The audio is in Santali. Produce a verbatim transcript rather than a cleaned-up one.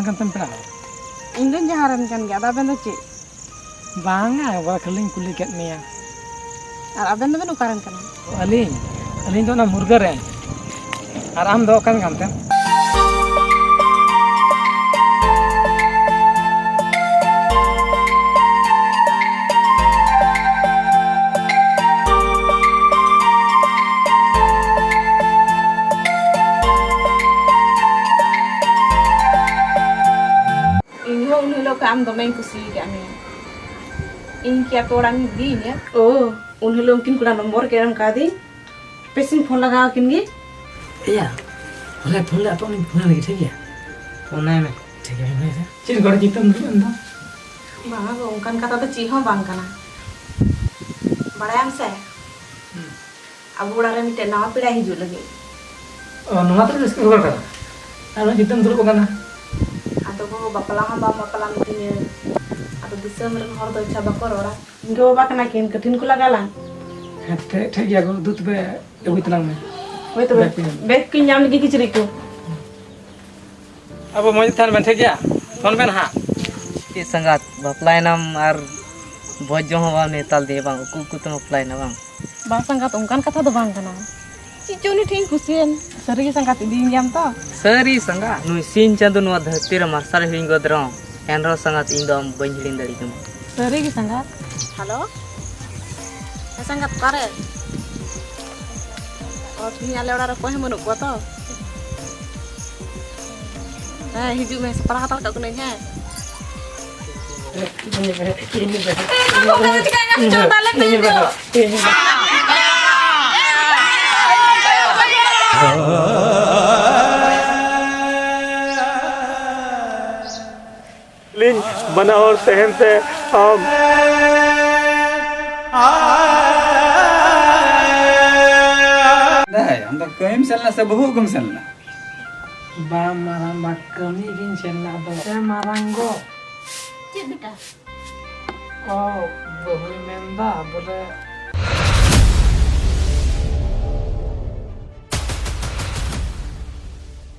ᱠᱟᱱ ᱛᱟᱢ ᱯᱮᱲᱟ ᱦᱚᱲ? ᱤᱧ ᱫᱚᱧ ᱡᱟᱦᱟᱸ ᱨᱮᱱ ᱠᱟᱱ ᱜᱮᱭᱟ, ᱟᱫᱚ ᱟᱵᱮᱱ ᱫᱚ ᱪᱮᱫ? ᱵᱟᱝᱟ, ᱵᱟ, ᱠᱷᱟᱹᱞᱤᱧ ᱠᱩᱞᱤ ᱠᱮᱫ ᱢᱮᱭᱟ᱾ ᱟᱨ ᱟᱵᱮᱱ ᱫᱚᱵᱮᱱ ᱚᱠᱟ ᱨᱮᱱ ᱠᱟᱱᱟ? ᱟᱹᱞᱤᱧ? ᱟᱹᱞᱤᱧ ᱫᱚ ᱚᱱᱟ ᱢᱩᱨᱜᱟᱹ ᱨᱮᱱ᱾ ᱟᱨ ᱟᱢ ᱫᱚ ᱚᱠᱟ ᱨᱮᱱ ᱠᱟᱱ ᱛᱮᱢ? ᱤᱧ ᱦᱚᱸ ᱩᱱ ᱦᱤᱞᱳᱜ ᱠᱷᱚᱱ ᱟᱢ ᱫᱚᱢᱮᱧ ᱠᱩᱥᱤ ᱟᱠᱟᱫ ᱢᱮᱭᱟ᱾ ᱤᱧ ᱠᱤ ᱟᱯᱮ ᱚᱲᱟᱜ ᱮᱢ ᱤᱫᱤᱭᱤᱧᱟ? ᱳ, ᱩᱱ ᱦᱤᱞᱳᱜ ᱩᱱᱠᱤᱱ ᱠᱚᱲᱟ ᱱᱚᱢᱵᱚᱨ ᱠᱤᱱ ᱮᱢ ᱠᱟᱣᱫᱤᱧ, ᱯᱮᱥᱤᱧ ᱯᱷᱳᱱ ᱞᱟᱜᱟᱣ ᱟᱹᱠᱤᱱ ᱜᱮ᱾ ᱮᱭᱟ, ᱦᱚᱞᱟᱭ ᱯᱷᱳᱱ ᱞᱮᱫ ᱟᱯᱮ, ᱩᱱᱤᱧ ᱯᱷᱳᱱ ᱞᱮᱜᱮ, ᱴᱷᱤᱠ ᱜᱮᱭᱟ? ᱯᱷᱳᱱᱟᱭ ᱢᱮ᱾ ᱴᱷᱤᱠ ᱜᱮᱭᱟ, ᱯᱷᱳᱱᱟᱭ ᱢᱮ᱾ ᱪᱮᱫ ᱜᱚᱲᱚ ᱪᱤᱛᱟᱹᱢ ᱫᱩᱲᱩᱵ ᱮᱱ ᱫᱚ? ᱵᱟᱝᱟ ᱜᱚ, ᱚᱱᱠᱟᱱ ᱠᱟᱛᱷᱟ ᱫᱚ ᱪᱮᱫ ᱦᱚᱸ ᱵᱟᱝ ᱠᱟᱱᱟ᱾ ᱵᱟᱲᱟᱭᱟᱢ ᱥᱮ, ᱦᱩᱸ᱾ ᱟᱵᱚ ᱚᱲᱟᱜ ᱨᱮ ᱢᱤᱫᱴᱮᱱ ᱱᱟᱣᱟ ᱯᱮᱲᱟᱭ ᱦᱤᱡᱩᱜ ᱞᱟᱹᱜᱤᱫ᱾ ᱚ, ᱱᱚᱣᱟ ᱫᱚ ᱨᱟᱹᱥᱠᱟᱹ ᱠᱷᱚᱵᱚᱨ ᱠᱟᱱᱟ᱾ ᱟᱨ ᱩᱱᱟᱹᱜ ᱪᱤᱛᱟᱹᱢ ᱫᱩᱲᱩᱵ ᱟᱠᱟᱱᱟ᱾ ᱟᱫᱚ ᱜᱚ, ᱵᱟᱯᱞᱟ ᱦᱚᱸ ᱵᱟᱢ ᱵᱟᱯᱞᱟ ᱢᱤᱫᱤᱧᱟ᱾ ᱟᱫᱚ ᱫᱤᱥᱚᱢ ᱨᱮᱱ ᱦᱚᱲ ᱫᱚ ᱟᱪᱪᱷᱟ ᱵᱟᱠᱚ ᱨᱚᱲᱟ᱾ ᱤᱧ ᱜᱚ ᱵᱟᱵᱟ ᱠᱟᱱᱟ ᱠᱤᱱ, ᱠᱟᱹᱴᱷᱤᱱ ᱠᱚ ᱞᱟᱜᱟᱣ ᱞᱟᱝ᱾ ᱦᱮᱸ, ᱴᱷᱤᱠ, ᱴᱷᱤᱠ ᱜᱮᱭᱟ ᱜᱚ, ᱫᱩ ᱛᱚᱵᱮ ᱟᱹᱜᱩᱭ ᱛᱟᱞᱟᱝ ᱢᱮ᱾ ᱦᱳᱭ ᱛᱚᱵᱮ, ᱵᱮᱜᱽ ᱠᱚᱧ ᱵᱮᱜᱽ ᱠᱚᱧ ᱧᱟᱢ ᱞᱮᱜᱮ ᱠᱤᱪᱨᱤᱡ ᱠᱚ᱾ ᱟᱵᱚ ᱢᱚᱡᱽ ᱛᱟᱦᱮᱱ ᱵᱮᱱ, ᱴᱷᱤᱠ ᱜᱮᱭᱟ? ᱯᱷᱳᱱ ᱵᱮᱱ ᱦᱟᱸᱜ᱾ ᱪᱮᱫ ᱥᱟᱸᱜᱟᱛ, ᱵᱟᱯᱞᱟᱭᱮᱱᱟᱢ ᱟᱨ ᱵᱷᱚᱡᱽ ᱡᱚᱢ ᱦᱚᱸ ᱵᱟᱢ ᱱᱮᱣᱛᱟ ᱞᱮᱫᱮᱭᱟ ᱵᱟᱝ? ᱩᱠᱩ ᱩᱠᱩ ᱛᱮᱢ ᱵᱟᱯᱞᱟᱭᱮᱱᱟ ᱵᱟᱝ? ᱵᱟᱝ ᱥᱟᱸᱜᱟᱛ, ᱚᱱᱠᱟᱱ ᱠᱟᱛᱷᱟ ᱫᱚ ᱵᱟᱝ ᱠᱟᱱᱟ᱾ ᱪᱮᱫ ᱪᱚ ᱩᱱᱤ ᱴᱷᱮᱱ ᱤᱧ ᱠᱩᱥᱤᱭᱮᱱ᱾ ᱥᱟᱹᱨᱤ ᱜᱮ ᱥᱟᱸᱜᱟᱛ, ᱤᱫᱤᱭᱤᱧ ᱜᱮᱭᱟᱢ ᱛᱚ? ᱥᱟᱹᱨᱤ ᱥᱟᱸᱜᱟᱛ, ᱱᱩᱭ ᱥᱤᱧ ᱪᱟᱸᱫᱚ ᱱᱚᱣᱟ ᱫᱷᱟᱹᱨᱛᱤ ᱨᱮ ᱢᱟᱨᱥᱟᱞ ᱦᱤᱲᱤᱧ ᱜᱚᱫ ᱨᱮᱦᱚᱸ, ᱮᱱ ᱨᱮᱦᱚᱸ ᱥᱟᱸᱜᱟᱛ, ᱤᱧ ᱫᱚ ᱟᱢ ᱵᱟᱹᱧ ᱦᱤᱲᱤᱧ ᱫᱟᱲᱮ ᱠᱮᱢᱟ᱾ ᱥᱟᱹᱨᱤ ᱜᱮ ᱥᱟᱸᱜᱟᱛ᱾ ᱦᱮᱞᱳ, ᱦᱮᱸ ᱥᱟᱸᱜᱟᱛ, ᱚᱠᱟᱨᱮ? ᱚ, ᱛᱮᱦᱮᱧ ᱟᱞᱮ ᱚᱲᱟᱜ ᱨᱮ ᱚᱠᱚᱭ ᱦᱚᱸ ᱵᱟᱹᱱᱩᱜ ᱠᱚᱣᱟ ᱛᱚ? ᱦᱮᱸ, ᱦᱤᱡᱩᱜ ᱢᱮ, ᱥᱟᱯᱲᱟᱣ ᱦᱟᱛᱟᱲ ᱠᱟᱜ ᱠᱟᱹᱱᱟᱹᱧ, ᱦᱮᱸ᱾ ᱞᱤᱧ ᱵᱟᱱᱟ ᱦᱚᱲ ᱛᱟᱦᱮᱱ ᱛᱮ ᱟᱢ᱾ ᱫᱟᱭ, ᱟᱢ ᱫᱚ ᱠᱟᱹᱢᱤᱢ ᱥᱮᱱ ᱞᱮᱱᱟ ᱥᱮ ᱵᱟᱹᱦᱩ ᱟᱹᱜᱩᱢ ᱥᱮᱱ ᱞᱮᱱᱟ? ᱵᱟᱝ ᱢᱟᱨᱟᱝ ᱵᱟ, ᱠᱟᱹᱢᱤ ᱜᱤᱧ ᱥᱮᱱ ᱞᱮᱱᱟ᱾ ᱟᱫᱚ ᱮ ᱢᱟᱨᱟᱝ ᱜᱚ᱾ ᱪᱮᱫ ᱵᱮᱴᱟ? ᱚ, ᱵᱟᱹᱦᱩᱭ ᱢᱮᱱᱫᱟ ᱵᱚᱞᱮ